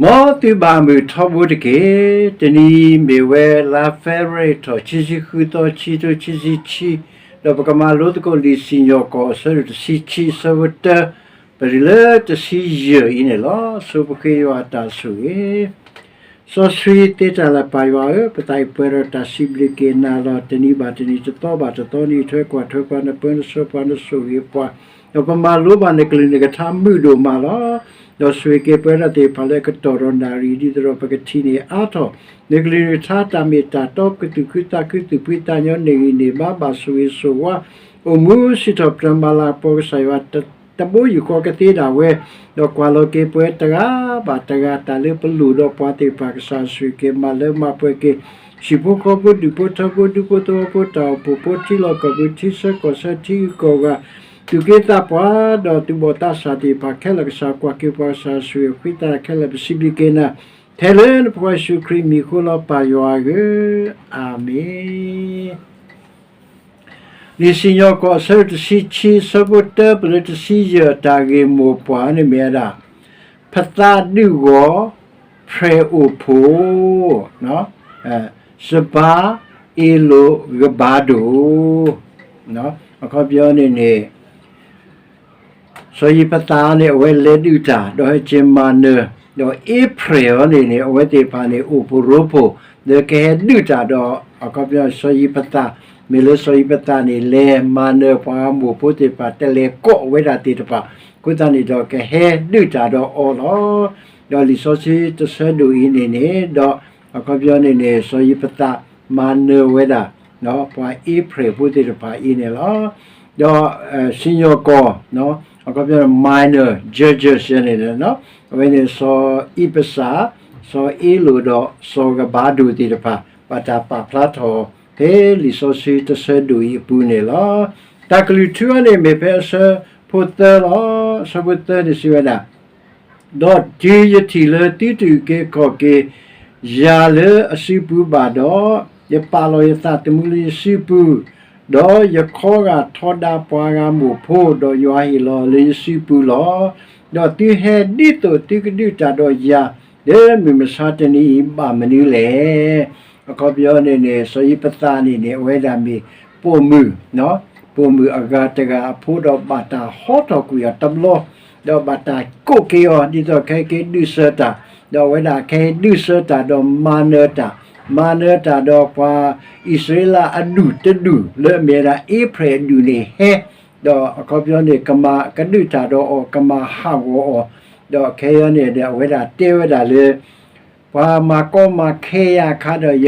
မ်သုဘၣ်မုာ်ထီဘိတက့ၢ်. တနံၤအံၤမ့ၢ်ဝဲလါ February ထီၣ် ခံဆံဃုသီ ခံထိခံဆံခံ, ဒီးပကမၤလိသကိးလံာ်စံၣ်ညီၣ်ကွီၢ်အဆၢဒိၣ်တဆံခံ ဆၢဖိတၢ ပတုၤလၢတဆံယဲၢ်အံၤန့ၣ်လီၤ. ဆိပဃ့ယွၤအတၢ်ဆိၣ်ဂ့ၤ စီဆှံသ့တၢ်လၢပၢ်ယွၤဧၢ, ပသးအံၤပှဲၤဒီးတၢ်စံးဘျုးက့ၤနၤလီၤ. တနံၤဘၣ်တနံၤ တသီဘၣ်တသီ နအံးထွဲကွၢ်ထွဲပှၤ နပၢနဆှၢပှၤ နဆိၣ်ဂ့ၤပှၤ, ဒီးပမၤလိဘၣ်နကလုၢ်နကထါမုာ်ဒိၣ်မးလီၤ. ဒီးဆိၣ်ဂ့ၤက့ၤပဝဲဒၣ်သ့ၣ်တဖၣ်လၢအကတီၢ်ဒီးနၣ်ရံၣ် ဒ်သိးဒီးပကထံၣ်န့ၢ်အါထီၣ် နကလုၢ်နကထါတၢ်မ့ၢ်တၢ်တီ ပကသူၣ်ခုသးခု သူၣ်ဖှံသးညီ န့ၢ်ဂံၢ်န့ၢ်ဘါ ဘၣ်ဆိၣ်ဂ့ၤဆိၣ်ဝါ အိၣ်မူစံးထီၣ်ပတြၢၤမၤလၤကပီၤ ကစၢ်ယွၤ တဘိယူၢ်ဃီကသ့ဒၣ်ဝဲ, ဒီးကွၢ်လီၤက့ၤပဝဲတဂၤဘၣ်တဂၤ တၢ်လၢပလိၣ်ဒီးပှၤသ့ၣ်တဖၣ် ကစၢ်ဆိၣ်ဂ့ၤက့ၤ မၤလၢမၤပှဲၤက့ၤ ဟံၣ်ဖိဃီဖိ ဒူၣ်ဖိထၢဖိ ဒူဖိသဝီဖိ တၢ်အိၣ်ဖှိၣ်ဖိ ထံလီၢ်ကီၢ်ပူၤ ထံဆၢကီၢ်ဆၢ ထံဂုၤကီၢ်ဂၤ သူၣ်က့သးပှၢ် ဒီးသူၣ်ဘီၣ်သးစၢ်သ့ၣ်တဖၣ်ခဲလၢာ် ကစၢ်ကွၢ်က့ၤပှၤ ကစၢ်ဆိၣ်ဂ့ၤဃ့သးခဲလၢာ် ပစံးဘျုးက့ၤနၤ ထဲလၢနဖိခွါယ့ၣ်ၡူးခရံာ်အမံၤအဃိလီၤ ပၢ်ယွၤဧၢ, အၤမ့ၣ်. လံာ်စံၣ်ညီၣ်ကွီၢ်အဆၢဒိၣ်တဆံခံ ဆၢဖိတၢ ပတုၤလၢတဆံယဲၢ် တၢ်ဂ့ၢ်မိၢ်ပှၢ်န့ၣ်မ့ၢ်ဝဲဒၣ် ဖသးဒုၣ်ဂီၢ် ဖြဲၣ်အိၣ်ဖှိၣ် စဘါ အ့လိာ် ကဘါဒိၣ်, အခီပညီန့ၣ်န့ၣ် စီၤယံးဖသးန့ၣ် အဝဲလဲၤဒုးတၢ် ဒီးဟဲက့ၤမၤနၢၤ, ဒီးအ့ဖြဲၣ်အံၤန့ၣ်န့ၣ် အဝဲသ့ၣ်တဖၣ်န့ၣ် အိၣ်ဖှိၣ်ရိဖှိၣ် လၢကဟဲဒုးတၢ်ဒီး အခီပညီစီၤယံးဖသး, မ့ၢ်လၢစီၤယံးဖသးန့ၣ် လဲၤမၤနၢၤပှၤမိၢ်ဖိသ့ၣ်တဖၣ် တလဲၤကိးဝဲဒၣ်သ့ၣ်တဖၣ်, အဃိသတးန့ၣ်ဒီးကဟဲဒုးတၢ်ဒီးအီၤလီၤ. ဒီးလံာ်စီဆှံတဆၢဒိၣ်အံၤန့ၣ်န့ၣ် ဒီးအခီပညီန့ၣ်န့ၣ် စီၤယံးဖသးမၤနၢၤဝဲဒၣ် ပှၤအ့ဖြဲၣ်ဖိသ့ၣ်တဖၣ်အံၤန့ၣ်လီၤ. ဒီးစံၣ်ညီၣ်ကွီၢ် အခီပညီ minor judges န့ၣ် အဝဲန့ၣ် စီၤအံးဖသး, စီၤအ့လိာ်ဒီးစီၤကဘါဒိၣ်သ့ၣ်တဖၣ် ဘၣ်တၢ်ပာ်ဖျါထီၣ် ဖဲလံာ်စီဆှံတဆၢဒိၣ်အံၤအပူၤန့ၣ်လီၤ. တၢ်ကလုၢ်ထူအံၤန့ၣ် မ့ၢ်ဖဲအဆၢဖိသၢလီၤ. အဆၢဖိသၢန့ၣ်စံးဝဲဒၣ် ဒီးတုၤယထံၣ်လၢသုတအုၣ်က့ၤခီၣ်က့ၤယၤလၢအစုပူၤဘၣ်ဒီး, ယပာ်လီၤယသးသမူလၢယစုပူၤ, ဒီးယခီဂာ်ထီဒါပှၤဂၤမိၢ်ဖိ, ဒီးယွၤဟ့ၣ်လီၤလၢယစုပူၤလီၤ. ဒီးသုဟဲဒ်သိးသုကဒုးတၢ်ဒီးယၤ လၢမုၢ်မဆါတနံၤအံၤ ဘၣ်မနုၤလဲၣ်. အခီပညီန့ၣ်န့ၣ် စီၤယံးဖသးန့ၣ်န့ၣ် အဝဲဒၣ်မ့ၢ်ပိာ်မုၣ် ပိာ်မုၣ်အဂၤတဂၤအဖိဒီး ဘၣ်တၢ်ဟီထီၣ်ကွံာ်အီၤတဘျီ, ဒီးဘၣ်တၢ်ကိးက့ၤအီၤ ဒ်သိးခဲက့ၤဒုးဆၢတၢ်, ဒီးအဝဲဒၣ်ခဲဒုးဆၢတၢ်ဒီးမၤနၢၤတၢ်, မၤနၢၤတၢ်ဒီးပှၤအံၣ်စရ့လးအဒူၣ်တဒူၣ် လၢအမ့ၢ်ဝဲဒၣ်အ့ဖြဲၣ်အဒူၣ်န့ၣ်ဟဲ, ဒီးအခီပညီန့ၣ် ကမၤကဒုးတၢ်ဒီးအီၤ ကမၤဟးဂီၤအီၤ, ဒီးခဲအံၤန့ၣ်ဒီး အဝဲဒၣ်တဲဝဲဒၣ်လၢ ပှၤမၤကီမၤခဲယၤအခါဒီး ယ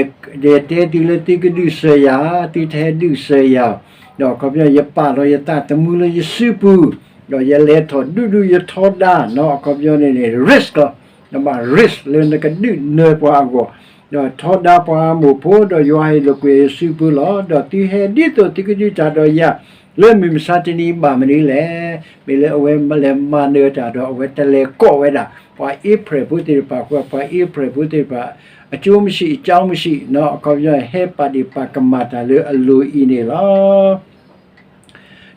တဲသုလၢသုကဒုးဆၢယၤ, သုတဟဲဒုးဆၢယၤ, ဒီးအခီပညီ ယပာ်လီၤယသးသမူလၢယစုပူၤ, ဒီးယလဲၤထီၣ်ဒူဒူယထီဒါနီၤ, အခီပညီန့ၣ်န့ၣ် risk လီၤ, နဘၣ် risk လၢနကဒုးနၢၤပှၤအဂီၢ်, ဒီးထီဒါပှၤမိၢ်ဖိ ဒီးယွၤဟ့ၣ်လိာ်ကွံာ်ယစုပူၤလီၤ. ဒီးသုဟဲဒ်သိးသုကဒုးတၢ်ဒီးယၤ လၢမုၢ်မဆါတနံၤဘၣ်မနုၤလဲၣ်. မ့ၢ်လၢအဝဲလဲၤမၤနၢၤတၢ်ဒီး အဝဲတလဲၤကိးဝဲဒၣ် ပှၤအ့ဖြဲၣ်ဖိသ့ၣ်တဖၣ်, ပှၤအ့ဖြဲၣ်ဖိသ့ၣ်တဖၣ် အကၠိမရှိ အကၠိမရှိနီၤ, အခီပညီ ဟဲပာ်ဒ့ၣ်ပာ်ကမၣ်တၢ်လၢအလိၤအံၤန့ၣ်လီၤ.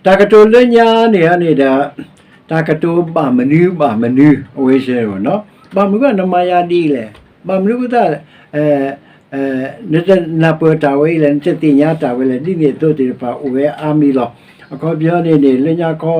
တၢ်ကတိၤလၢညါန့ၣ်န့ၣ်ဒီး တၢ်ကတိၤဘၣ်မနုၤဘၣ်မနုၤ အဝဲစ့ၢ်နီၤ, ဘၣ်မနုၤအဃိနမၤယၤဒ်အံၤလဲၣ်, ဘၣ်မနုၤအဃိသတး နတနၢ်ပၢၢ်တၢ်ဝဲအံၤလဲၣ်, နတသ့ၣ်ညါတၢ်ဝဲလဲၣ်, ဒ်န့ၣ်အသိးသ့ၣ်တဖၣ်အိၣ်ဝဲအါမံၤလီၤ. အခီပညီန့ၣ်န့ၣ် လၢညါခီ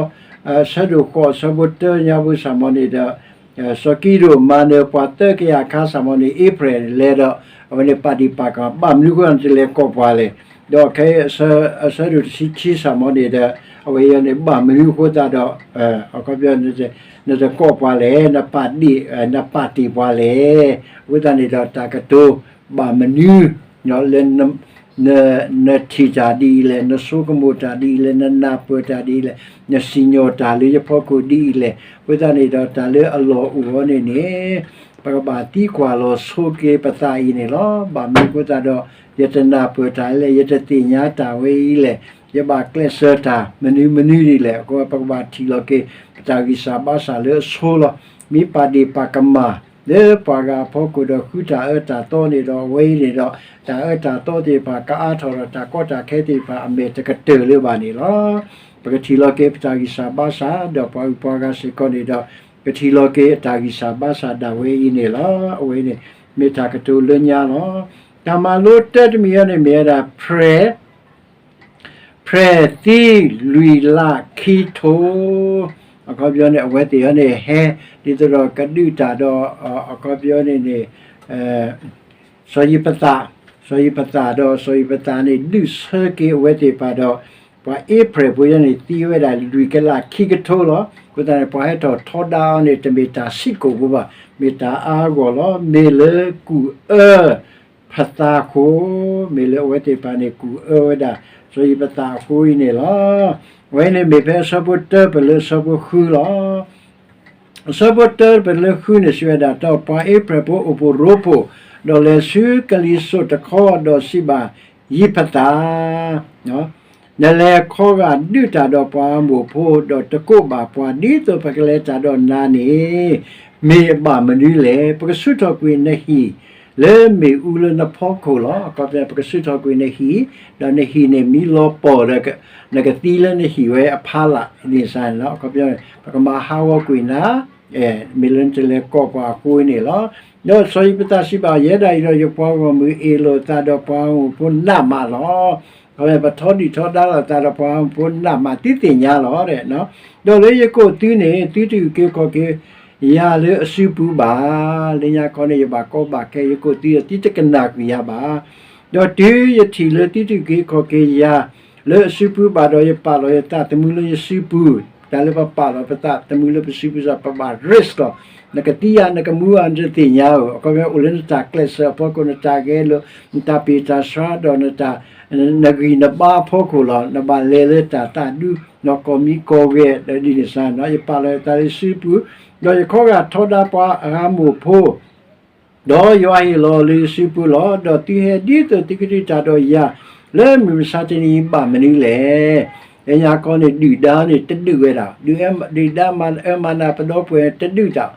ဆၢဒိၣ်ဃိး ဆၢဖိတၢ ညါပူၤစ့ၢ်မီၤန့ၣ်ဒီး စီၤကံးဒဧိၣ်မၤနၢၤပှၤသၢကယၤအခါစ့ၢ်မီၤန့ၣ် အ့ဖြဲၣ်လဲၤဒီး အဝဲန့ၣ်ပာ်ဒ့ၣ်ပာ်ကမၣ် ဘၣ်မနုၤအဃိနတလဲၤကိးပှၤလဲၣ်. ဒီးခဲအံၤ အဆၢဒိၣ်တဆံခံစ့ၢ်မီၤန့ၣ်ဒီး အဝဲအံၤန့ၣ် ဘၣ်မနုၤအဃိသတးဒီး အခီပညီ နတကိးပှၤလဲၣ်, နပာ်ဒ့ၣ် နပာ်တ့ၢ်ပှၤလဲၣ်. အဃိသတးန့ၣ်ဒီး တၢ်ကတိၤဘၣ်မနုၤ လၢ နထံၣ်တၢ်ဒ်အံၤလဲၣ်, နဆိကမိၣ်တၢ်ဒ်အံၤလဲၣ်, နနၢ်ပၢၢ်တၢ်ဒ်အံၤလဲၣ်, နစံၣ်ညီၣ်တၢ်လၢယဖီခိၣ်ဒ်အံၤလဲၣ်. အဃိသတးန့ၣ်ဒီး တၢ်လၢအလီၢ်အိၣ်အီၤန့ၣ်န့ၣ် ပကဘၣ်သံကွၢ်လီၤဆိက့ၤပသးအံၤန့ၣ်လီၤ. ဘၣ်မနုၤအဃိသတးဒီး ယတနၢ်ပၢၢ်တၢ်လဲၣ်, ယတသ့ၣ်ညါတၢ်ဝဲအံၤလဲၣ်, ယဘၣ်ကျဲးစၢးတၢ်မနုၤမနုၤဒ်လဲၣ်. အဃိပကဘၣ်ထံၣ်လီၤက့ၤ ပတၢ်ဂံၢ်စၢ်ဘါစၢ်လၢအဆိလီၤ. မ့ၢ်ပာ်ဒ့ၣ်ပာ်ကမၣ် လၢပှၤဂၤအဖီခိၣ်ဒီး ဃုတၢ်အၢတၢ်သီန့ၣ်ဒီး အဝဲအံၤန့ၣ်ဒီး တၢ်အၢတၢ်သီသ့ၣ်တဖၣ် ကအါထီၣ်ဒီးတၢ်ကီတၢ်ခဲသ့ၣ်တဖၣ် အမဲာ်တကတၢၢ်လၢၤဘၣ်န့ၣ်လီၤ. ပကထံၣ်လီၤက့ၤ ပတၢ်ဂံၢ်စၢ်ဘါစၢ် ဒီးပှၤဂုၤပှၤဂၤစ့ၢ်ကီးန့ၣ်ဒီး ကထံၣ်လီၤက့ၤအတၢ်ဂံၢ်စၢ်ဘါစၢ်ဒၣ်ဝဲအံၤန့ၣ်လီၤ. အဝဲအံၤန့ၣ် မ့ၢ်တၢ်ကတိၤလၢညါလီၤ. တၢ်မၤလိတၢတမံၤအံၤန့ၣ်မ့ၢ်ဝဲဒၣ် prayer ဖဲသံလွံၢ်လါခံထိ, အခီပညီန့ၣ် အဝဲသ့ၣ်အံၤန့ၣ် ဟဲဒ်သိးဒီးကဒုးတၢ်ဒီး အခီပညီန့ၣ်န့ၣ် စီၤယံးဖသး, စီၤယံးဖသးဒီး စီၤယံးဖသးန့ၣ် ဒုးဆၢက့ၤအဝဲသ့ၣ်တဖၣ်ဒီး ပှၤအ့ဖြဲၣ်ဖိအံၤန့ၣ် သံဝဲဒၣ်လွံၢ်ကလးခံကထိလီၤ. အဃိသတးန့ၣ် ပှၤဟဲထီၣ်ထီဒါအီၤန့ၣ် တမ့ၢ်တၢ်ဆံးကိာ်ဖိဘၣ်, မ့ၢ်တၢ်အါအါဂီၢ်ဂီၢ်လီၤ. မ့ၢ်လၢကူၣ်အၢ ဖသးအဃိ, မ့ၢ်လၢအဝဲသ့ၣ်တဖၣ်န့ၣ် ကူၣ်အၢဝဲဒၣ် စီၤယံးဖသးအဃိအံၤန့ၣ်လီၤ. အဝဲန့ၣ်မ့ၢ်ဖဲအဆၢဖိတၢပၢၢ်လၢအဆၢဖိဃုလီၤ. အဆၢဖိတၢပၢၢ်လၢဃုန့ၣ် စံးဝဲဒၣ်, ဒီးပှၤအ့ဖြဲၣ်ဖိအိၣ်ဖှိၣ်ရိဖှိၣ်, ဒီးလဲၤဆူကလံၤစိးတခီ ဒီးစံးဘၣ်ယံးဖသး, နလဲၤခီဂာ်ဒုးတၢ်ဒီးပှၤအမိၣ်ဖိ, ဒီးတကိးဘၣ်ပှၤ, ဒ်သိးပကလဲၤတၢ်ဒီးနၤန့ၣ် မ့ၢ်အဘၣ်မနုၤလဲၣ်. ပကဆူးထီၣ်ကွံာ်နဟံၣ်လၢမ့ၣ်အူလၢနဖီခိၣ်လီၤ. အခီပညီ ပကဆူးထီၣ်ကွံာ်နဟံၣ်, ဒီးနဟံၣ်န့ၣ်မ့ၢ်လီၤပှီၢ်ဒီး နကသံလၢနဟံၣ်ဝဲအဖီလာ်န့ၣ်စ့ၢ်န့ၣ်လီၤ. အခီပညီ ပကမၤဟးဂီၤကွံာ်နၤ မ့ၢ်လၢနတလဲၤကိးပှၤအဃိန့ၣ်လီၤ. ဒီးစီၤယံးဖသးစံးဘၣ်, ယဲဒၣ်အံၤဒီးယပှၤဂီၢ်မုၢ်အ့ၣ်လိာ်သးဒီးပှၤဂီၢ်မုၢ်ဖိနးမးလီၤ. အခီပညီ ပထီဒုၣ်ထီဒါလိာ်သးဒီးပှၤဂီၢ်မုၢ်ဖိနးမး သုသ့ၣ်ညါလီၤ. ဒီးလၢယကိးသုန့ၣ် သုတအုၣ်က့ၤခီၣ်က့ၤယၤလၢအစုပူၤဘၣ်. လၢညါခီန့ၣ် ယဘၣ်ကီဘၣ်ခဲ ယကိးသုဒီး သုတကနၣ်ကွံာ်ယၤဘၣ်. ဒီးတုၤယထံၣ်လၢသုတအုၣ်က့ၤခီၣ်က့ၤယၤ လၢအစုပူၤဘၣ်ဒီး ယပာ်လီၤယသးသမူလၢယစုပူၤ, တၢ်လၢပပာ်လီၤပသးသမူလၢပစုပူၤစ့ၢ် ပဘၣ် risk လီၤ. နကသံဧါ နကမူဧါ နတသ့ၣ်ညါဧိၤ. အခီပညီ အိၣ်လၢနတၢ်ကျဲးစၢးအဖီခိၣ်, နတၢ်ဂဲၤလိာ်, နတၢ်ပ့ၢ်တၢ်ဆှါ ဒီးနတၢ် နဂံၢ်နဘါအဖီခိၣ်လီၤ. နဘၣ်လဲၤလၢတၢ်သးဒူ နီၢ်ကီၢ်မံကီၢ်ဂဲၤဒီးဒ်န့ၣ်စ့ၢ်န့ၣ်လီၤ. ယပာ်လီၤယသးလၢယစုပူၤ, ဒီးယခီဂာ်ထီဒါပှၤအမိၣ်ဖိ ဒီးယွၤဟ့ၣ်လီၤလၢယစုပူၤလီၤ. ဒီးသုဟဲဒ်သိးသုကဒုးတၢ်ဒီးယၤ လၢမုၢ်မဆါတနံၤအံၤဘၣ်မနုၤလဲၣ်. လၢညါခီန့ၣ် ဒုၣ်ဒါန့ၣ် တဒုးဝဲဒၣ်, ဒုၣ်ဒါမၤအၢမၤနးပဒီပုၢ်ဝဲၢ်န့ၣ် တဒုးတၢ်,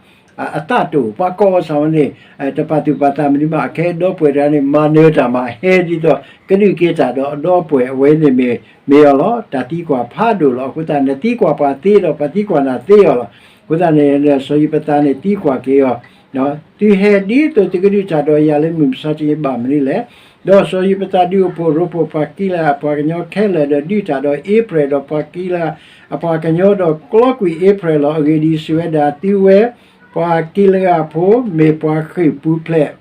အသးတအိၣ်, ပှၤကိးအီၤစ့ၢ်န့ၣ် တပာ်သူၣ်ပာ်သးမနုၤမး, အခဲအံၤဒီပုၢ်ဝဲၢ်တဂၤန့ၣ် မၤနၢၤတၢ်မး ဟဲဒ်သိး ကဒုးက့ၤတၢ်ဒီးအဒီပုၢ်ဝဲၢ် အဝဲန့ၣ်မ့ၢ် မ့ၢ်အီၤလီၤ. တၢ်သံကွၢ်ဖးဒိၣ်လီၤ. အဃိသတး နသံကွၢ်ပှၤသ့ဒီး ပှၤသံကွၢ်နၤသ့အီၤလီၤ. အဃိသတးန့ၣ် စီၤယံးဖသးန့ၣ်သံကွၢ်က့ၤအီၤ, သုဟဲဒ်သိးသုကဒုးတၢ်ဒီးယၤလၢမုၢ်မဆါတနံၤအံၤဘၣ်မနုၤလဲၣ်. ဒီးစီၤယံးဖသးဒုးအိၣ်ဖှိၣ်ရိဖှိၣ်ပှၤကံလအးအးအပှၤကညီခဲလၢာ် ဒီးဒုးတၢ်ဒီးအ့ဖြဲၣ်ဒီးပှၤကံလအးအးအပှၤကညီ ဒီးကျီကွံာ်အ့ဖြဲၣ်လီၤ. အဂ့ၢ်ဒ်အံၤ, စံးဝဲဒၣ်, သုဝဲပှၤကံလအးအးဖိ မ့ၢ်ပှၤဃ့ၢ်ပူၤဖျဲး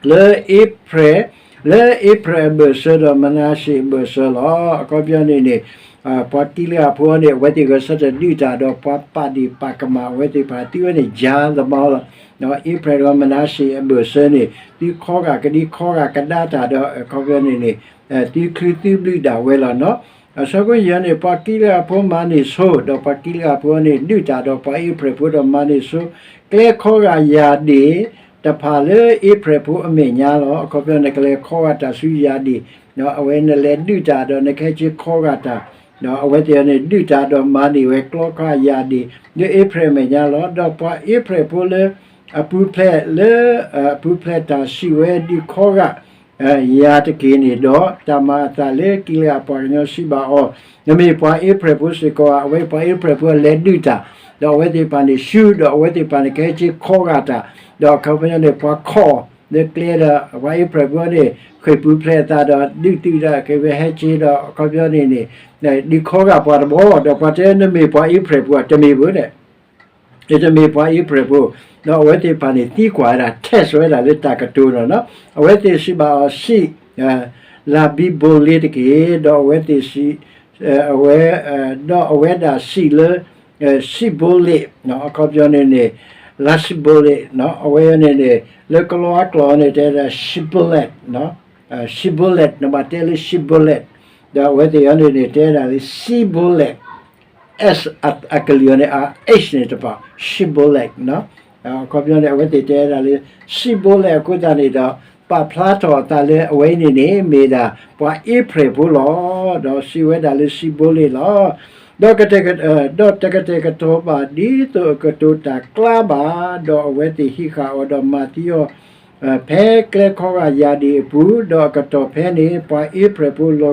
လၢအ့ဖြဲၣ်, လၢအ့ဖြဲၣ်အဘၢၣ်စၢၤဒီးမနၤၡ့အဘၢၣ်စၢၤလီၤ. အခီပညီန့ၣ်န့ၣ် ပှၤကံလအးအးဖိန့ၣ် အဝဲသ့ၣ်ဂဲၤဆၢထၢၣ်ဒုးတၢ်ဒီးပှၤပာ်ဒ့ၣ်ပာ်ကမၣ်အဝဲသ့ၣ်တဖၣ်, သုဝဲန့ၣ် ယၤသမီလီၤ. အ့ဖြဲၣ်ဒီးမနၤၡ့အဘၢၣ်စၢၤန့ၣ် သုခီဂာ်ကဒံခီဂာ်ကဒါတၢ်ဒီး အခီပညီန့ၣ်န့ၣ် သုချုးသုဘျုးဒၣ်ဝဲလီၤ. အဆၢဖိယဲၢ်န့ၣ် ပှၤကံလအးအးဖိမၤန့ၢ်ဆိ, ဒီးပှၤကံလအးအးဖိန့ၣ် ဒုးတၢ်ဒီးပှၤအ့ဖြဲၣ်ဖိဒီးမၤန့ၢ်ဆိ ကျဲခီဂာ်ယၣ်ဒ့ၣ်တဖၣ်လၢအ့ဖြဲၣ်ဖိအမဲာ်ညါလီၤ. အခီပညီ နကလဲၤခီဂာ်တၢ်ဆူယၣ်ဒ့ၣ်, အဝဲနလဲၤဒုးတၢ်ဒီးနကဟဲက့ၤခီဂာ်တၢ်, ဒီးအဝဲသ့ၣ်န့ၣ် ဒုးတၢ်ဒီးမၤန့ၢ်ဝဲကျီခီဂာ်ယၣ်ဒ့ၣ် လၢအ့ဖြဲၣ်အမဲာ်ညါလီၤ. ဒီးပှၤအ့ဖြဲၣ်ဖိလၢအပူၤဖျဲးလၢ အပူၤဖျဲးတၢ်စံးဝဲဒုးခီဂာ် ယၤတက့ၢ်န့ၣ်ဒီး တၢ်မၤအသးလၢကံလအးအးပှၤကညီစံးဘၣ်အီၤ, နမ့ၢ်ပှၤအ့ဖြဲၣ်ဖိစ့ၢ်ကီးဧါ. အဝဲပှၤအ့ဖြဲၣ်ဖိလဲၤဒုးတၢ်, ဒီးအဝဲသ့ၣ်တဖၣ်န့ၣ်ဆူ, ဒီးအဝဲသ့ၣ်တဖၣ်န့ၣ်ကဟဲက့ၤခီဂာ်တၢ်, ဒီးအခီပညီန့ၣ် ပှၤခီၣ်လၢကျဲဒီး ပှၤအ့ဖြဲၣ်ဖိန့ၣ် ဃ့ၢ်ပူၤဖျဲးအသးဒီး ဒုးသုးဒီးက့ၤဝဲဟဲက့ၤဒီး အခီပညီန့ၣ်န့ၣ် ဒုးခီဂာ်ပှၤတဘျီ, ဒီးပှၤတဲ နမ့ၢ်ပှၤအ့ဖြဲၣ်ဖိဧါ, တမ့ၢ်ဘၣ်န့ၣ် ယတမ့ၢ်ပှၤအ့ဖြဲၣ်ဖိ, ဒီးအဝဲသ့ၣ်တဖၣ်န့ၣ် သံကွၢ်ဝဲဒၣ် test ဝဲဒၣ်လၢတၢ်ကတိၤနီၤနီၤ, အဝဲသ့ၣ်စံးဘၣ်အီၤ စံး လၤဘံဘူလ့တက့ၢ်, ဒီးအဝဲသ့ၣ်စံး အဝဲ ဒီးအဝဲဒၣ်စံးလၢ စံးဘိလ့ၣ်, အခီပညီန့ၣ်န့ၣ် လၤစံးဘိလ့ၣ်, အဝဲန့ၣ်န့ၣ် လၢကလီအကျိာ်န့ၣ် တဲဒၣ် shibboleth, shibboleth, နဘၣ်တဲလၢ shibboleth, ဒီးအဝဲသ့ၣ်အံၤန့ၣ်န့ၣ် တဲဒၣ်လၢ စံးဘိလ့ၣ် S အကလုာ်အီၤန့ၣ် အ H န့ၣ်တပာ် shibboleth, အခီပညီန့ၣ် အဝဲသ့ၣ်တဲဒၣ်လၢ စံးဘိလ့ၣ်အဃိသတးန့ၣ်ဒီး ပာ်ဖျါထီၣ်အသးလၢအဝဲအံၤန့ၣ်န့ၣ် မ့ၢ်ဒၣ်ပှၤအ့ဖြဲၣ်ဖိလီၤ. ဒီးစံးဝဲဒၣ်လၢစံးဘိလ့ၣ်လီၤ. ဒီးကတဲာ်ကတီၤ, ဒီးတကတဲာ်ကတီၤဘၣ်ဒ်သိးအကတိၤတၢ်ကျါဘၣ်, ဒီးအဝဲသ့ၣ်ဟံးဃာ်အီၤဒီးမၤသံအီၤ ဖဲကျဲခီဂာ်ယၣ်ဒ့ၣ်အပူၤ, ဒီးအကတီၢ်ဖဲန့ၣ် ပှၤအ့ဖြဲၣ်ဖိလီၤ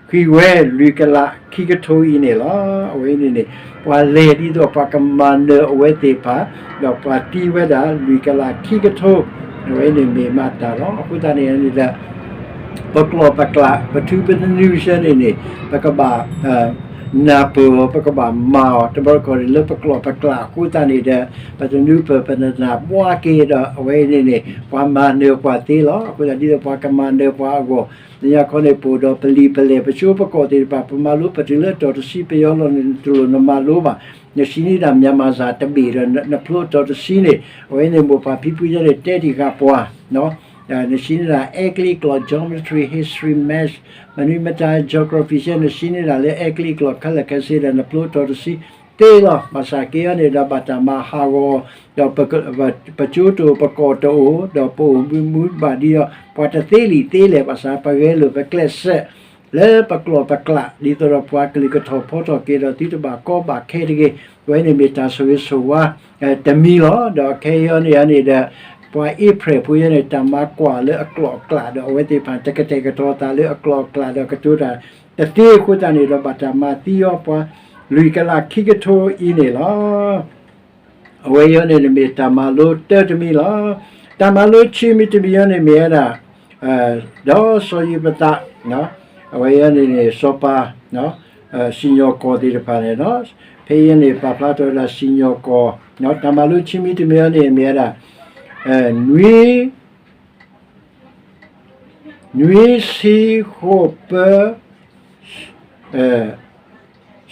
ဃ့ဝဲလွံၢ်ကလးခံကထိအံၤန့ၣ်လီၤ. အဝဲအံၤန့ၣ်န့ၣ် ပှၤလဲၤဒ်သိးပှၤကမၤနၢၤအဝဲသ့ၣ်တဖၣ်, ဒီးပှၤသံဝဲဒၣ်လွံၢ်ကလးခံကထိ, အဝဲအံၤန့ၣ်မ့ၢ်မၤတၢ်လီၤ. အဃိသတးန့ၣ်န့ၣ်ဒီး ပကျိာ်ပကျး ပထူပနူဆဲန့ၣ်န့ၣ် ပကဘၣ် နၢ်ပၢၢ်အီၤ ပကဘၣ်မၤအီၤ တဘျီတခီၣ်န့ၣ်လၢပကျိာ်ပကျးအဃိသတးန့ၣ်ဒီး ပတနူပၢၢ်ပနနၢ်ဘှါက့ၤဒီး အဝဲအံၤန့ၣ်န့ၣ် ပှၤမၤနၢၤပှၤသ့လီၤ. အဃိသတးဒ်သိးပှၤကမၤနၢၤပှၤအဂီၢ် လၢညါခီန့ၣ် ပအိၣ်ဒီးပလံာ်ပလဲၢ် ပကၠိပကီၢ်သ့ၣ်တဖၣ် ပမၤလိပတုၤလၢအတီၢ်တဆံ ပယီၤလီၢ်န့ၣ် နတလိၣ်နမၤလိဘၣ်. နစံးန့ၢ်ဒၣ် မြန်မာစာ တဘ့ၣ်ဒီး နဖျိအတီၢ်တဆံန့ၣ် အဝဲန့ၣ်မိၢ်ပၢ်ဖံဖုယဲန့ၣ် တဲတံၢ်ဃာ်ပှၤ နစံးန့ၢ်ဒၣ် အဲကလံးကျိာ် geometry, history, maths, မနုၤမတၤ geography ယဲ နစံးန့ၢ်ဒၣ်လၢအဲကလံးကျိာ်ခဲလၢာ်ခဲဆ့ဒီး နဖျိအတီၢ်တဆံသ့လီၤ. ဘၣ်ဆၣ်က့ၤအံၤန့ၣ်ဒီး ဘၣ်တၢ်မၤဟးဂီၤ ဒီးပက ပကၠိတအိၣ် ပကီၢ်တအိၣ် ဒီးပအိၣ်မူမူဘၣ်ဒ်ဒီး ပှၤတသ့လံာ်သ့လဲၢ် ဘၣ်ဆၣ်ပဂဲၤလိာ်ပကျဲးစၢး လၢပကျိာ်ပကျး ဒ်သိးဒီးပှၤကလုာ်ကထီၣ်ဖီထီၣ်က့ၤဒီး သုတဘၣ်ကီဘၣ်ခဲတဂ့ၤ. အဝဲန့ၣ်မ့ၢ်တၢ်ဆိၣ်ဂ့ၤဆိၣ်ဝါ တမံၤလီၤ. ဒီးခဲအံၤန့ၣ်န့ၣ်ဒီး ပှၤအ့ဖြဲၣ်ဖိယဲန့ၣ် တၢ်မၤကွၢ်လၢအကျိာ်အကျးဒီး အဝဲသ့ၣ်တဖၣ် တကတဲာ်ကတီၤသးလၢအကျိာ်အကျးဒီး ကတိၤတၢ်တသ့အဃိသတးန့ၣ်ဒီး ဘၣ်တၢ်မၤသံအီၤပှၤ လွံၢ်ကလးခံကထိအံၤန့ၣ်လီၤ. အဝဲအံၤန့ၣ်န့ၣ်မ့ၢ်တၢ်မၤလိတၢတမံၤလီၤ. တၢ်မၤလိခံမံၤတမံၤအံၤန့ၣ်မ့ၢ်ဝဲဒၣ် ဒီးစီၤယံးဖသး အဝဲအံၤန့ၣ်န့ၣ် စီၤပၤ စံၣ်ညီၣ်ကွီၢ်သ့ၣ်တဖၣ်န့ၣ်လီၤ. ဖဲအံၤန့ၣ် ပာ်ဖျါထီၣ်ဝဲဒၣ်စံၣ်ညီၣ်ကွီၢ် တၢ်မၤလိခံမံၤတမံၤအံၤန့ၣ်မ့ၢ်ဝဲဒၣ် နွံ နွံဆံဃိးပၢ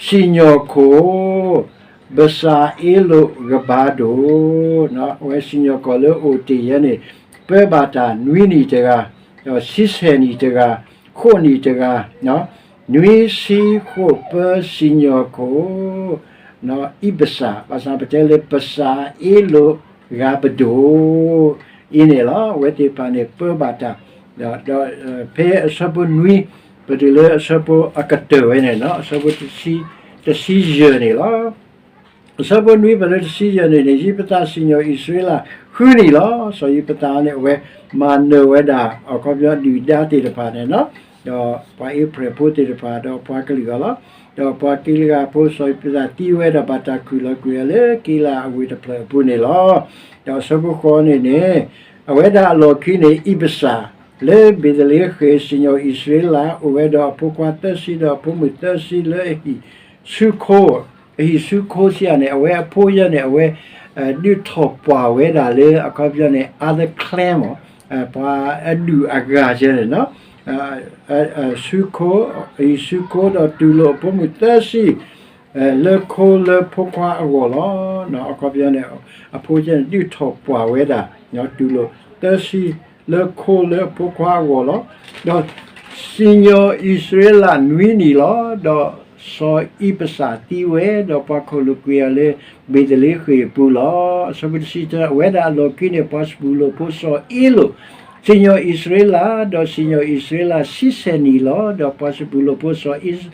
စံၣ်ညီၣ်ခိၣ် ဘၡၤအ့လိာ်ကဘါဒိၣ်, အဝဲစံၣ်ညီၣ်ကွီၢ်လၢအိၣ်တ့ၢ်ယဲန့ၣ် ပၢဘၣ်တၢ်နွံနံၣ်တဂၤ, ဒီးဆံဆဲၣ်နံၣ်တဂၤ, ဃိးနံၣ်တဂၤ, နွံဆံဃိးပၢစံၣ်ညီၣ်ခိၣ် အံၤဘၡၣ်, ဘၣ်ဆၣ်ပတဲလၢဘၡၤအ့လိာ်ဂၤပဒိၣ် အံၤန့ၣ်လီၤ. အဝဲသ့ၣ်တဖၣ်န့ၣ် ပၢဘၣ်တၢ် ဒီးဖဲအဆၢဖိနွံ ပတုၤလၢအဆၢဖိအကတၢၢ်ဝဲန့ၣ်လီၤ, အဆၢဖိတဆံယဲၢ်န့ၣ်လီၤ. အဆၢဖိနွံပတုၤလၢတဆံယဲၢ်န့ၣ်န့ၣ် ယံးဖသးစံၣ်ညီၣ်အံၣ်စရ့လးဃုနံၣ်လီၤ. စီၤယံးဖသးန့ၣ် အဝဲမၤနၢၤဝဲဒၣ် အခီပညီဒုၣ်ဒါသ့ၣ်တဖၣ်န့ၣ်လီၤ, ဒီးပှၤအ့ဖြဲၣ်ဖိသ့ၣ်တဖၣ် ဒီးပှၤကလုာ်အဂီၢ်လီၤ. ဒီးပှၤကံလၤအဖိ စီၤယံးဖသးသံဝဲဒီး ဘၣ်တၢ်ခူၣ်လီၤကွံာ်အီၤလၢကံလၤအဝ့ၢ်တဖျၢၣ်အပူၤန့ၣ်လီၤ. ဒီးအဆၢဖိဃိးန့ၣ်န့ၣ် အဝဲဒၣ်အလီၢ်ခံန့ၣ် အံၤဘၡၣ် လၢဘ့းသလ့ဃ့ၣ် စံၣ်ညီၣ်အံၣ်စရ့လး အိၣ်ဝဲဒီးအဖိခွါသၢဆံ ဒီးအဖိမုၣ်သၢဆံ လၢအဟံၣ်ဆူခိၣ်, အဟံၣ်ဆူခိၣ်စံးယၤန့ၣ် အဝဲအဖိယဲန့ၣ် အဝဲ ဒုးထီၣ်ပှၢ်ဝဲဒၣ်လၢ အခီပညီန့ၣ် other clan မ့ၢ် ပှၤအဒူၣ်အဂၤယဲန့ၣ်လီၤ. ဆူခိၣ်, အဟံၣ်ဆူခိၣ်ဒီးတူၢ်လိာ်အဖိမုၣ်သၢဆံ လၢခိလၢဖိခွါအဂီၢ်လီၤ. အခီပညီန့ၣ် အဖိယဲန့ၣ် ဒုးထီၣ်ပှၢ်ဝဲဒၣ် တူၢ်လိာ်သၢဆံ လၢခိလၢအဖိခွါအဂီၢ်လီၤ. ဒီးစံၣ်ညီၣ်အံၣ်စရ့လးနွံနံၣ်လီၤ. ဒီးစီၤအံၤဘၡၣ်သံဝဲ ဒီးပှၤခူၣ်လိာ်ကွံာ်အီၤလၢ ဘ့းသလ့ဃ့ၣ်အပူၤလီၤ. အဆၢဖိတဆံတၢ အဝဲဒၣ်အလီၢ်ခံန့ၣ် ပှၤစဘူလိၣ်ဖိစီၤအ့လိာ် စံၣ်ညီၣ်အံၣ်စရ့လး, ဒီးစံၣ်ညီၣ်အံၣ်စရ့လးဆံဆဲၣ်နံၣ်လီၤ. ဒီးပှၤစဘူလိၣ်ဖိစီၤ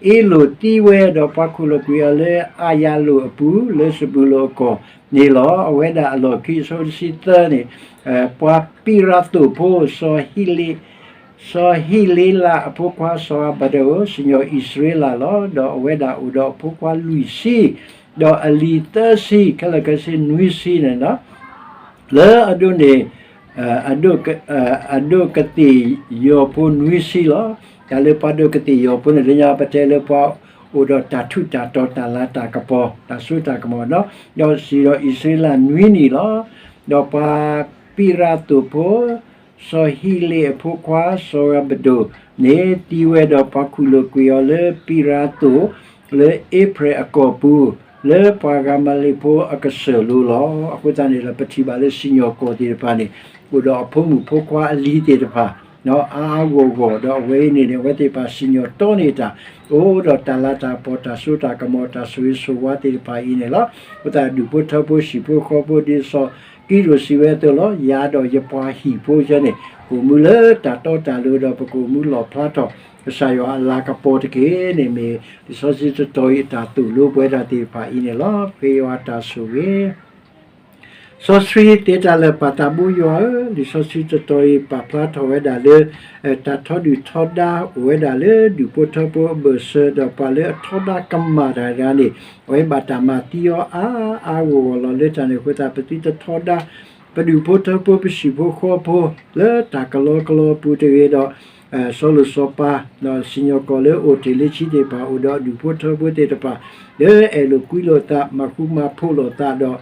အ့လိာ်သံဝဲ ဒီးပှၤခူၣ်လိာ်ကွံာ်အီၤလၢအၤယၤလိာ်အပူၤ လၢစဘူလိၣ်အကီၢ်န့ၣ်လီၤ. အဝဲဒၣ်အလီၢ်ခံ အဆၢဖိတဆံသၢန့ၣ် ပှၤပံရၤသိၣ်ဖိ စီၤဟံလ့ စီၤဟံလ့လးအဖိခွါစီၤအၤဘဒိၣ် စံၣ်ညီၣ်အံၣ်စရ့လးလီၤ. ဒီးအဝဲဒၣ်အိၣ်ဒီးအဖိခွါလွံၢ်ဆံ ဒီးအလံၤသၢဆံ ခဲလၢာ်ခဲဆ့နွံဆံန့ၣ်လီၤ. လၢအဒိးန့ၣ် အဒိးကသ့ၣ်ယီၤဖိနွံဆံလီၤ. တၢ်လၢပှၤဒိးကသ့ၣ်ယီၤဖိန့ၣ် လၢညါပတဲလၢပှၤအိၣ်ဒီးတၢ်ထူးတၢ်တီၤ တၢ်လၤတၢ်ကပီၤ တၢ်စိတၢ်ကမီၤဒီး ဒီးစံၣ်ညီၣ်အံၣ်စရ့လးနွံနံၣ်လီၤ. ဒီးပှၤပံရၤသိၣ်ဖိ စီၤဟံလ့အဖိခွါစီၤအၤဘဒိၣ်န့ၣ် သံဝဲဒီးပှၤခူၣ်လိာ်ကွံာ်အီၤလၢပံရၤသိၣ် လၢအ့ဖြဲၣ်အကီၢ်ပူၤ လၢပှၤဂၤမၤလ့းဖိအကစၢၢ်လိၤလီၤ. အဃိသတးန့ၣ်ဒီး ပထံၣ်ဘၣ်လၢစံၣ်ညီၣ်ကွီၢ်သ့ၣ်တဖၣ်န့ၣ် အိၣ်ဒီးအဖိမုၣ်ဖိခွါအလံၤသ့ၣ်တဖၣ် အါအါဂီၢ်ဂီၢ် ဒီးအဝဲအံၤန့ၣ်န့ၣ် အဝဲသ့ၣ်တဖၣ်စံၣ်ညီၣ်တီန့ၢ်တၢ် အိၣ်ဒီးတၢ်လၤတၢ်ကပီၤ တၢ်စိတၢ်ကမီၤ တၢ်ဆိၣ်ဂ့ၤဆိၣ်ဝါသ့ၣ်တဖၣ်အံၤန့ၣ်လီၤ. အဃိသတးဒူၣ်ဖိထၢဖိဟံၣ်ဖိဃီဖိ ဒ်စီၤကံးဒဧိၣ်စံးဝဲအသိးလီၤ. ယၤဒီးယပှၤဟံၣ်ဖိယဲန့ၣ် ကအိၣ်မူလၢတၢ်တီတၢ်လိၤဒီး ပကအိၣ်မူလီၣ်ဖျါထီၣ် ကစၢ်ယွၤအလၤကပီၤတက့ၢ်န့ၣ် မ့ၢ်လံာ်စီဆှံတတီၤအံၤအတၢ်သိၣ်လိပဝဲဒၣ်သ့ၣ်တဖၣ်အံၤန့ၣ်လီၤ. ပဃ့ယွၤတၢ်ဆိၣ်ဂ့ၤ စီဆှံသ့တၢ်လၢာ် ပၢ်သးဘိယွၤဧၢ, လံာ်စီဆှံတတီၤအံၤ ပာ်ဖျါထီၣ်ဝဲဒၣ်လၢ တၢ်ထီဒုၣ်ထီဒါအိၣ်ဝဲဒၣ်လၢဒူၣ်ဖိထၢဖိအဘၢၣ်စၢၤ ဒီးပှၤလၢအထီဒါကမၣ်တၢ်ဒၣ်န့ၣ် အဝဲဘၣ်တၢ်မၤသံအီၤအါအါဂီၢ်ဂီၢ်လီၤ. လၢတၢ်န့ၣ်အဃိသတး ပသုတထီဒါ ပဒူၣ်ဖိထၢဖိ ပဟံၣ်ဖိဃီဖိ လၢတၢ်ကလီကလီအပူၤတဂ့ၤဒီး စီၤလိၤစီၤပၤ ဒီးစံၣ်ညီၣ်ကွီၢ်လၢအိၣ်တ့ၢ်လၢခံသ့ၣ်တဖၣ် အိၣ်ဒီးအဒူၣ်ဖိထၢဖိသ့ၣ်တဖၣ် လၢအဲၣ်လိာ်ကွံလိာ်သး မၤဃူမၤဖိးလိာ်သးဒီး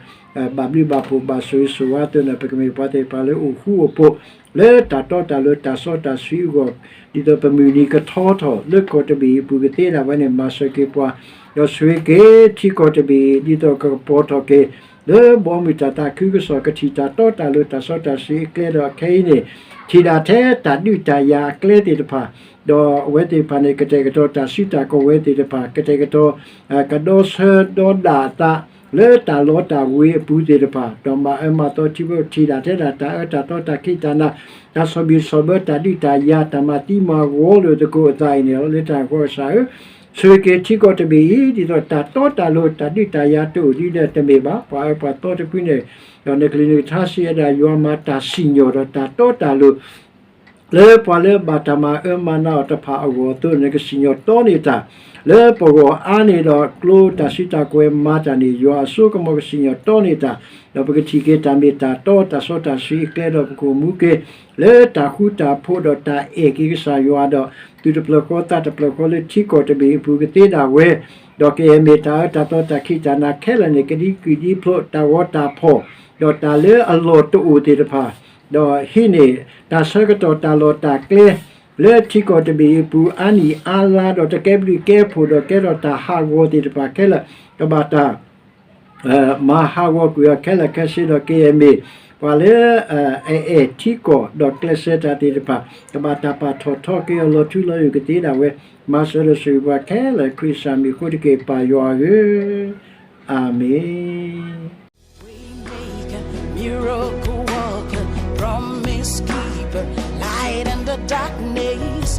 ဘၣ်ဘျုးဘၣ်ဖှိၣ်ဘၣ်ဆိၣ်ဂ့ၤဆိၣ်ဝါအသိးန့ၣ် ပကမ့ၢ်ပှၤသ့ၣ်တဖၣ်လၢအိၣ်ဃူအိၣ်ဖိး လၢတၢ်တီတၢ်လိၤတၢ်စီတၢ်ဆှံအဂီၢ် ဒ်သိးပမုၢ်နံၤကထီထီၣ်လၢကီၢ်တဘ့ၣ်အံၤအပူၤကသ့ဒၣ်ဝဲန့ၣ် မၤစၢၤက့ၤပှၤ ဒီးဆိၣ်ဂ့ၤက့ၤထံကီၢ်တဘ့ၣ်အံၤ ဒ်သိးကကပီၤထီၣ်က့ၤ လၢဘီမုၢ်တၢ်သးခုကစီၣ် ကထံၣ်တၢ်တီတၢ်လိၤတၢ်စီတၢ်ဆှံအကျဲဒီးအခဲအံၤန့ၣ် ထံၣ်ဒၣ်ထဲတၢ်ဒုးတၢ်ယၤအကျဲသ့ၣ်တဖၣ် ဒီးအဝဲသ့ၣ်တဖၣ်န့ၣ် ကတဲာ်ကတီၤတၢ်စုတၢ်ကဝဲၤသ့ၣ်တဖၣ် ကတဲာ်ကတီၤ ကဒီဆၢဒီဒၣ်အသး လၢတၢ်လီတၢ်ဝ့ၤအပူၤသ့ၣ်တဖၣ် ဒီးမၤအၢမၤသီထံဖိ ထံၣ်ဒၣ်ထဲဒၣ်တၢ်အၢတၢ်သီတၢ်ခံးတၢ်နၤ တၢ်ဆီၣ်ဘံၣ်ဆီၣ်ဘၢတၢ်ဒုးတၢ်ယၤ တၢ်မၤသံမၤဂီၤလိာ်သကိးအသးအံၤန့ၣ်လီၤ. လၢတၢ်န့ၣ်အဃိကစၢ်ဧၢ ဆိၣ်ဂ့ၤက့ၤထံကီၢ်တဘ့ၣ်အံၤ ဒ်သိးတၢ်တီတၢ်လိၤတၢ်ဒုးတၢ်ယၤတအိၣ်ဒ်ဒီးတမ့ၢ်ဘၣ် ပှၤအၢပှၤသီတဖုန့ၣ် ဒီးနကလုၢ်နကထါစံးဝဲဒၣ် ယွၤမၤတၢ်စံၣ်ညီၣ်ဒီးတၢ်တီတၢ်လိၤ လၢပှၤလၢဘၣ်တၢ်မၤအၢမၤနးအီၤတဖၣ်အဂီၢ်အသိး နကစံၣ်ညီၣ်တီန့ၢ်တၢ် လၢပဂီၢ်အါန့ၢ်ဒီးကျိတၢ်စုတၢ်ကဝဲၤမၤတၢ်န့ၣ် ယွၤအစိကမီၤကစံၣ်ညီၣ်တီန့ၢ်တၢ် ဒီးပကထံၣ်က့ၤတၢ်မ့ၢ်တၢ်တီတၢ်စီတၢ်ဆှံအကျဲဒီးပကအိၣ်မူက့ၤ လၢတၢ်ဃူတၢ်ဖိးဒီးတၢ်အဲၣ်က့ၤကစၢ်ယွၤဒီး သူၣ်တဖျၢၣ်ဃီသးတဖျၢၣ်ဃီလၢထံကီၢ်တဘ့ၣ်အပူၤကသ့ဒၣ်ဝဲ ဒီးကယဲၢ်မ့ၢ်တၢ်အၢတၢ်သီတၢ်ခံးတၢ်နၤခဲလၢာ်န့ၣ် ကဒံကွံာ်ဒံဖျိးတၢ်ဂီၤတၢ်ဖီၣ် ဒီးတၢ်လၢအလီၢ်တအိၣ်သ့ၣ်တဖၣ် ဒီးဟံးန့ၢ်တၢ်ဆၢကတီၢ်တၢ်လီၢ်တၢ်ကျဲ လၢထံကီၢ်တဘ့ၣ်အံၤအပူၤ အါနံၣ်အါလါဒီးတကဲဘျုးကဲဖှိၣ်ဒီးကဲထီၣ်တၢ်ဟးဂီၤသ့ၣ်တဖၣ်ခဲလၢာ် ကဘၣ်တၢ် မၤဟးဂီၤကွံာ်အီၤခဲလၢာ်ခဲဆ့ဒီး ကယဲၢ်မ့ၢ် ပှၤလၢ အအဲၣ်ထံကီၢ်ဒီးကျဲးစၢးတၢ်သ့ၣ်တဖၣ် ကဘၣ်တၢ်ပာ်ထီၣ်ထီက့ၤအီၤလီၤထူလီၤယိာ်ကသ့ဒၣ်ဝဲ မၤစၢၤဒီးဆိၣ်ဂ့ၤပှၤခဲလၢာ် ခရံာ်စၢ်မံၤအဃိတက့ၢ် ပၢ်ယွၤဧၢ, အၤမ့ၣ်. Waymaker, miracle worker, promise keeper, light in the darkness.